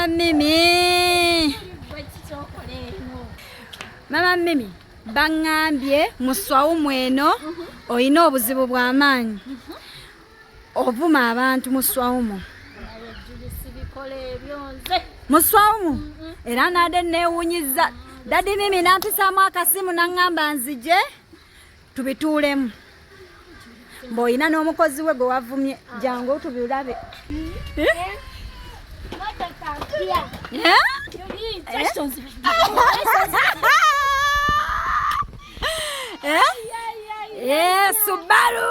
Mama Mimi. Mama Mimi, baŋŋambye mu swawumu eno olina obuzibu bw'amaanyi. Ovuma abantu mu swawumu. Mu swawumu era nade neewunyizza. Daddy Mimi nampisaamu akasimu naŋŋamba nzije tubituulemu. Mb'olina n'omukozi we gwe wavumye, jangu tubirabe. Eh? Subaru!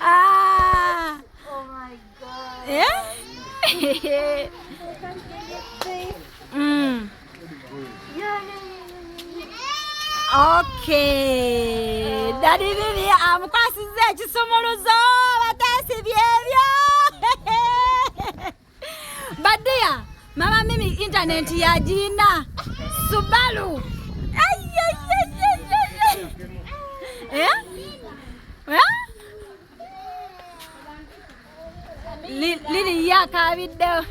Ah! Oh my God. Eh? Mm. Okay. Daddy Mimi amukwasizza ekisumuluzo bateesi byebyo. Badia, Mama Mimi internet yagiina. Subaru. Ay, ay, ay, ay, ay, ay. Eh? Eh? Lili yakaabiddewo.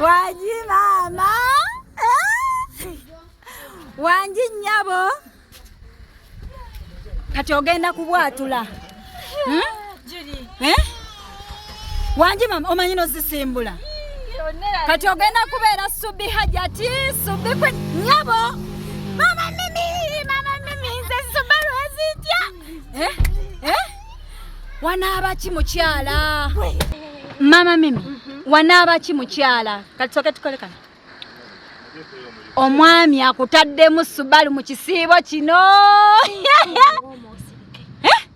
Wangi maama. Eh? Wangi nnyabo. Kati ogenda kubwatula. Hmm? Eh? Wangi maama omanyi n'ozisimbula. Kati ogenda kubeera Subi Hajati, Subi kwe nnyabo. Mama Mimi, Mama Mimi nze Subaru ezitya. Eh? Eh? Wanaaba ki mukyala? Mama Mimi, wanaaba ki mukyala? Kati sooke tukole kano. Omwami akutaddemu Subaru mu kisiibo kino. Eh?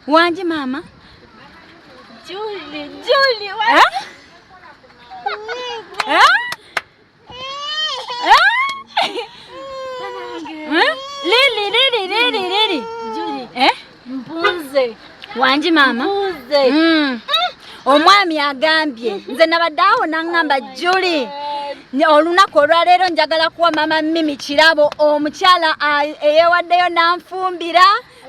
Wangi maama? Julie, Julie, Eh? Eh? Eh? Eh? Lili, Lili, Lili, Lili. Julie, Eh? mpunze. Wangi maama? Mpunze. Mm. Omwami agambye nze nabadde awo naŋŋamba Julie, olunaku olwaleero njagala kuwa Mama Mimi kirabo, omukyala eyeewaddeyo n'anfumbira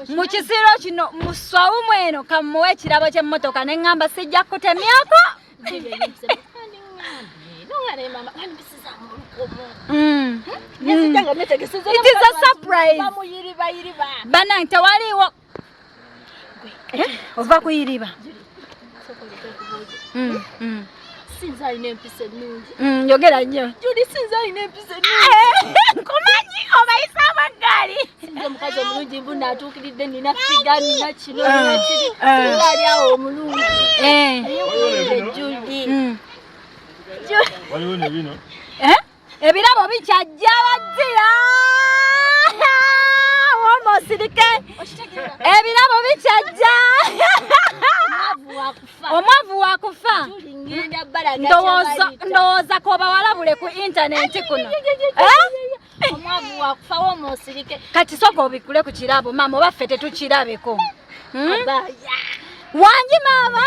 mu kisiiro kino mu swawumu eno, kamuwe ekirabo ky'emmotoka. Ne ŋŋamba sijja kutemyako. Mm. It is a surprise. Bannange tewaliiwo. Eh, ova kuyiriba. Mm. Sinza alina empisa ennungi. Yogera nnyo. Julie, sinza alina empisa ennungi. Nkumanyi obayisaamu eggaali. Sinza omukazi omulungi mbu naatuukiridde, nina figure, nina kino, nina kiri. Sinza ali awo omulungi. Eh. Naye nkubuulire, Julie. Waliwo ne bino. Eh? Ebirabo bikyajja bajjira. Woma osirike. Ebirabo bikyajja. Omwavu wakufa. Omwavu wakufa. Julie, ngenda balaga Ndowooza kyebayita. ndowooza k'obawalabule ku intaneti kuno. Eh? Omwavu wakufa, woma osirike. Kati sooka obikule ku kirabo maama, oba ffe tetukirabeko. Hmm? Abaya. Wangi maama.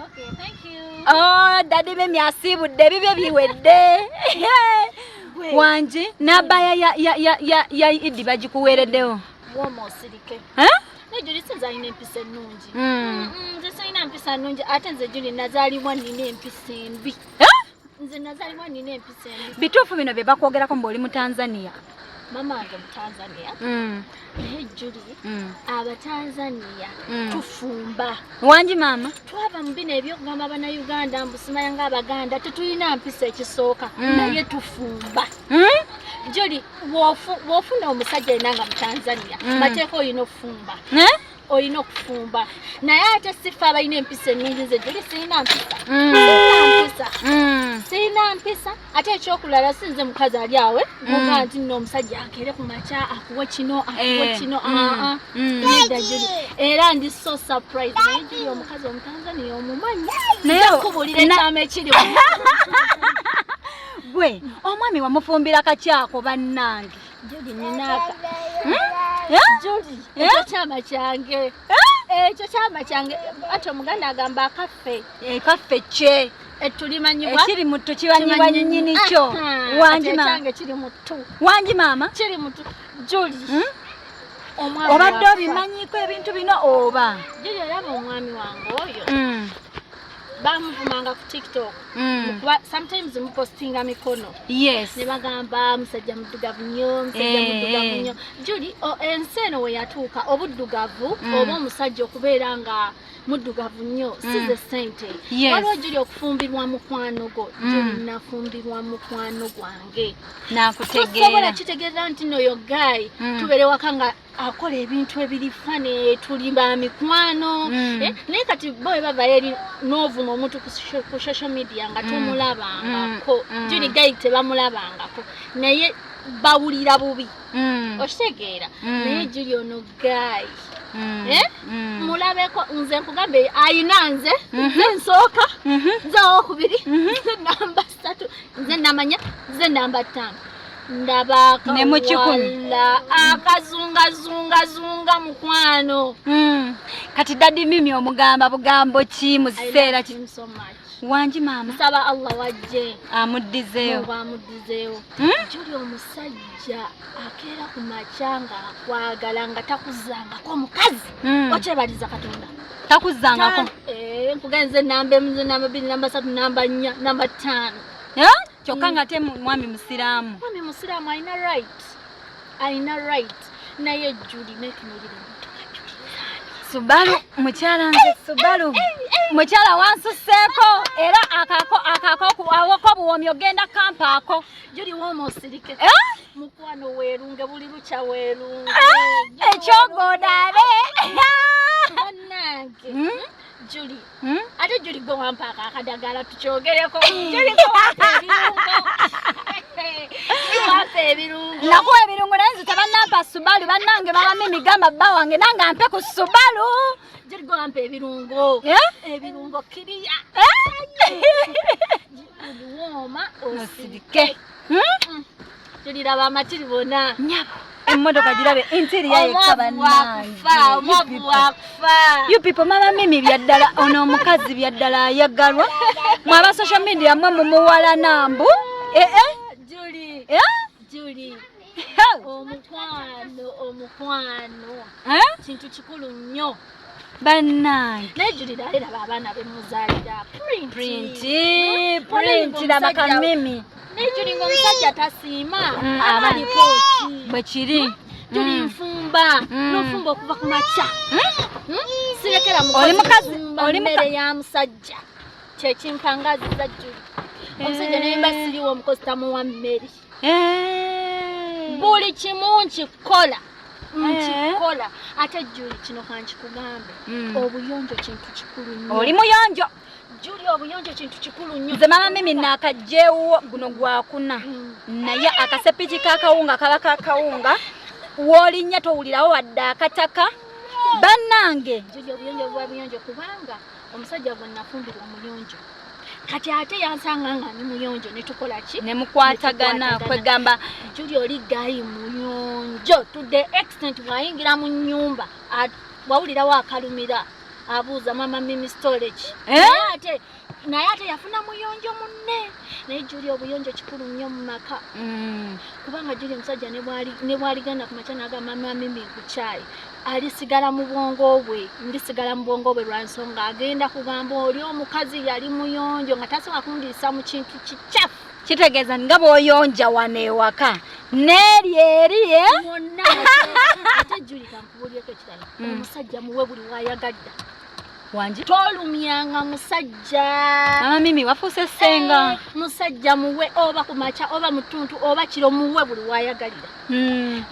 Okay, thank you. Oh, Daddy Mimi asiibudde ebibye biwedde. Wangi n'abaya ya Idi bagikuweereddewo. Woma osirike. Eh? Naye Julie, sinza alina empisa ennungi. Mm. Nze sirina mpisa nnungi, ate nze Julie nazaalibwa nina empisa embi. Eh? Nze nazaalibwa nina empisa embi. Bituufu bino bye bakwogerako mbu oli mu Tanzania? Mama wange mu Tanzania. Naye Julie, Abatanzania tufumba. Wangi maama? Twava mu bino ebyokugamba Bannayuganda mbu simanya nga Abaganda tetulina mpisa ekisooka, naye tufumba. Julie, bw'ofuna omusajja yenna nga mu Tanzania, mateeka olina okufumba. Eh? Olina okufumba, naye ate sifa abalina empisa ennungi. Nze Julie sirina mpisa. Sirina mpisa. Sirina mpisa. Ate ekyokulala, sinze mukazi ali awe muga nti nno omusajja akere ku makya akuwe kino, akuwe kino. Aa, nedda Julie. Era ndi so surprise. Naye Julie, omukazi Omutanzania omumanyi? Naye Nja kubuulira ekyama ekiri. Gwe omwami wamufumbira kakyako bannange. Julie, ninaaka. Eh? Julie, Eh? ekyo kyama kyange, ekyo kyama kyange. Ate Omuganda agamba akaffe Ekaffe kye etulimanyibwa ekiri mu ttu kibanyibwa nnyini kyo. Wangi maama? Ekyange kiri mu ttu. Wangi maama? Kiri mu ttu, Julie. Mm? Omwami Obadde wakufa. obimanyiiko ebintu bino oba? Juli, olaba omwami wange oyo bamuvumanga ku TikTok, kuba sometimes mupostinga mikono ne bagamba musajja muddugavu nnyo, musajja muddugavu nnyo. Juli, ensi eno we yatuuka, obuddugavu oba omusajja okubeera nga muddugavu nnyo si ze ssente. Waliwo, Juli, okufumbirwa mukwano gwo. Juli, nafumbirwa mukwano gwange. Tosobola Nakutegeera. Kitegeeza nti noyo guy tubeere waka nga akola ebintu ebiri funny, tuli ba mikwano. Eh, naye kati bo bwe bava eri n'ovuma omuntu ku social media nga tomulabangako. Juli, guy tebamulabangako, naye bawulira bubi. Okitegeera? Naye Juli, ono guy Eh? Mulabeko, nze nkugambe, ayina nze nze nsooka, nze owokubiri, nze namba 3, nze namanya, nze namba 5. Ndaba Ne mu 100. akawala akazungazungazunga, mukwano. Kati Daddy Mimi omugamba bugambo ki mu I kiseera love ki? him so much. Wangi maama. Nsaba Allah wajje Amuddizeewo. Bamuddizeewo. Juli, omusajja akeera ku makya nga akwagala, nga takuzzangako omukazi, okyebaliza Katonda. Takuzzangako. Eh, nkugenze namba 1, nze namba 2, namba 3, namba 4, namba 5. Eh? Kyokka nga ate mwami musiraamu. Mwami musiraamu, alina right, alina right. Naye Juli, netunuulira emmotoka, Juli. Subaru mukyala, nze Subaru mukyala wansuseeko, era akako akako awoko obuwoomi ogenda kampaako. Juli, wooma osirike. Eh? Mukwano, weerunge buli lukya, weerunge. Ekyogoodaabe. Bannange. Juli, ate Juli, gwe wampaaka akadagala, tukyogereko. Juli, gwe wampa ebirungo. Juli, wampa ebirungo. Nakuwa ebirungo, naye nze tebannampa Subaru. Bannange, mama Mimi, gamba bba wange nange ampe ku Subaru. Juli, gwe wampa ebirungo. Eh? Ebirungo kiriya. Eh? Juli, wooma osirike. Osirike. Hmm? Juli, laba amatiri bonna. Nyabo, emmotoka girabe interior yekka. Omwavu wakufa, omwavu wakufa. You people, mama Mimi byaddala, ono omukazi byaddala ayagalwa. Mwe aba social media mwe mumuwalana mbu eh, eh. Juli, Eh? Juli, omukwano, omukwano Eh? kintu kikulu nnyo. Bannange. Naye Juli, laba abaana bemuzaalira. Print. Print. Print, laba kamimi. Naye Juli, ng'omusajja tasiima, aba aliko ki? Bwe kiri. Juli, nfumba nofumba okuva ku makya. Sirekera Oli mukazi- kufumba oli mmere ya musajja, kyekimpangaziza Juli. Omusajja naye mba siriwo, omukozi tamuwa mmere. Eh. Buli kimu nkikola, nkikola. Ate Juli, kino kankikugambe, obuyonjo kintu kikulu nnyo. Oli muyonjo. Juli, obuyonjo kintu kikulu nnyo. Nze mama Mimi naakajjeewo guno gwakuna, naye akasepiki k'akawunga kaba kakawunga, w'olinnya towulirawo wadde akataka, bannange. Juli, obuyonjo buba buyonjo, kubanga omusajja gwe nafumbirwa omuyonjo. Kati ate yansanga nga ndi muyonjo, ne tukola ki? Ne mukwatagana. Ne tukwatagana. Kwegamba Juli, oli guy muyonjo to the extent bw'ayingira mu nnyumba wawulirawo akalumira, abuuza, "Mama Mimi storage?" Eh? Naye ate yafuna muyonjo munne. Naye Juli, obuyonjo kikulu nnyo mu maka, kubanga Juli, omusajja ne bwaligenda ku makya n'agamba, "Mama Mimi, nkukyayi," alisigala mu bwongo bwe, ndisigala mu bwongo bwe, lwa nsonga agenda kugamba, "Oli omukazi yali muyonjo nga tasobola kundiisa mu kintu kikyafu." Kitegeeza nga bw'oyonja wano ewaka n'eri eri, eh? Mwonna. Ate Juli, kankubuulireko ekirala. Omusajja muwe buli wayagadda. Wangi. Tolumyanga musajja. Mama Mimi wafuuse ssenga. Eh, musajja muwe, oba ku makya, oba mu ttuntu, oba kiro, muwe buli wayagalira.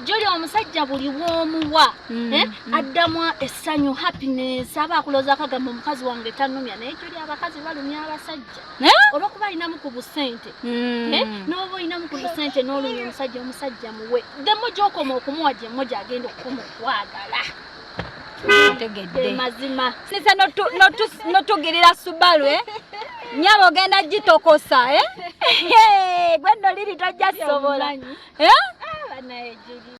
Juli, omusajja buli w'omuwa eh, addamu essanyu, happiness, aba akuloozaako, agamba, "Omukazi wange tannumya." Naye Juli, abakazi balumya abasajja Eh? olwokuba alinamu ku busente. Eh, n'oba olinamu ku busente n'olumya omusajja. Omusajja muwe demo, gy'okoma okumuwa gyemmo gyagenda okukoma okwagala. Tegedde. Mazima. Sise notugirira Subaru, eh? Nyaba ogenda gitokosa, eh? Gwe nno liri tojja sobola. Omumanyi. Eh? Ah, banaye Juli.